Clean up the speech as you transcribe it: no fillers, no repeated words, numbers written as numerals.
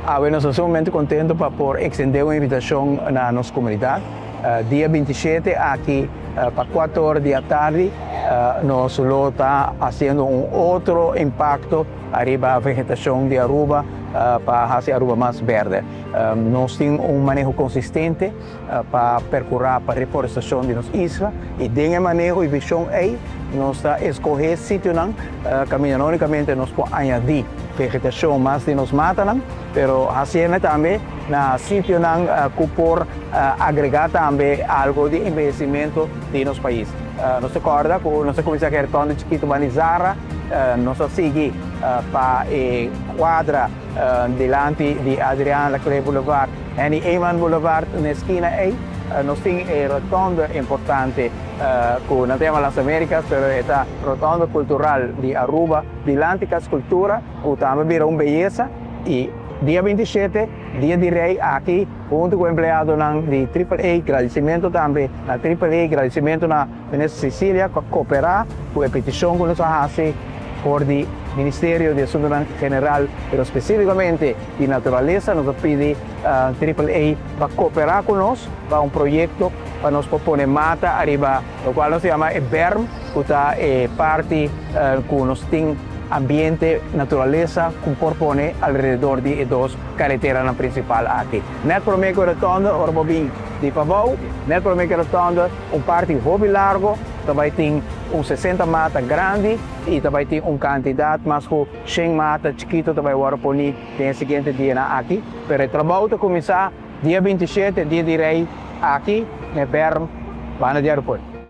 Awe nos ta sumamente contento pa por extende un invitacion na nos comunidad. Dia 27 aki pa 4 or di atardi nos lo ta haciendo un otro impacto ariba vegetacion di Aruba pa haci Aruba mas berde. Nos tin un maneho consistente pa percura pa reforestacion di nos isla y den e maneho y vision ey nos ta escoge sitionan caminda no unicamente nos por añadi vegetacion mas di nos matanan, pero haciendo tambe na sitionan cu por agrega tambe algo di embellecimento di nos pais. Nos ta corda cu nos a cuminsa cu e rotonde chikito banda di Zara, nos a sigui pa e cuadra dilanti di Adriaan Laclé Boulevard, Henny Eman Boulevard, na e skina ey nos tin e rotonde importante cu nan ta yama Las Americas, pero e ta rotonde cultural di Aruba dilanti Cas Cultura cu tambe bira un beyesa y dia 27, Dia di Rey aki hunto cu empleadonan di Triple A, gradicimento tambe na Triple A, gradicimento na Minister Cecilia cu a coopera cu e peticion cu nos a haci for di Ministerio di Asuntonan General, pero specificamente di Naturalesa. Nos a pidi Triple A pa coopera cu nos pa un proyecto pa nos por pone mata ariba locual nos ta yama e berm, cu ta e parti cu nos tin ambiente, naturalesa cu por pone alrededor di e dos careteranan principal aki. Net prome cu e rotonde, ora bo bin di pabou, net prome cu e rotonde, un parti hopi largo ta bay tin un 60 mata grandi y ta bay tin un cantidad mas cu 100 mata chikito ta bay wordo poni den e siguiente dianan aki. Pero e trabou ta cuminsa dia 27, Dia di Rey, aki na e berm banda di aeropuerto.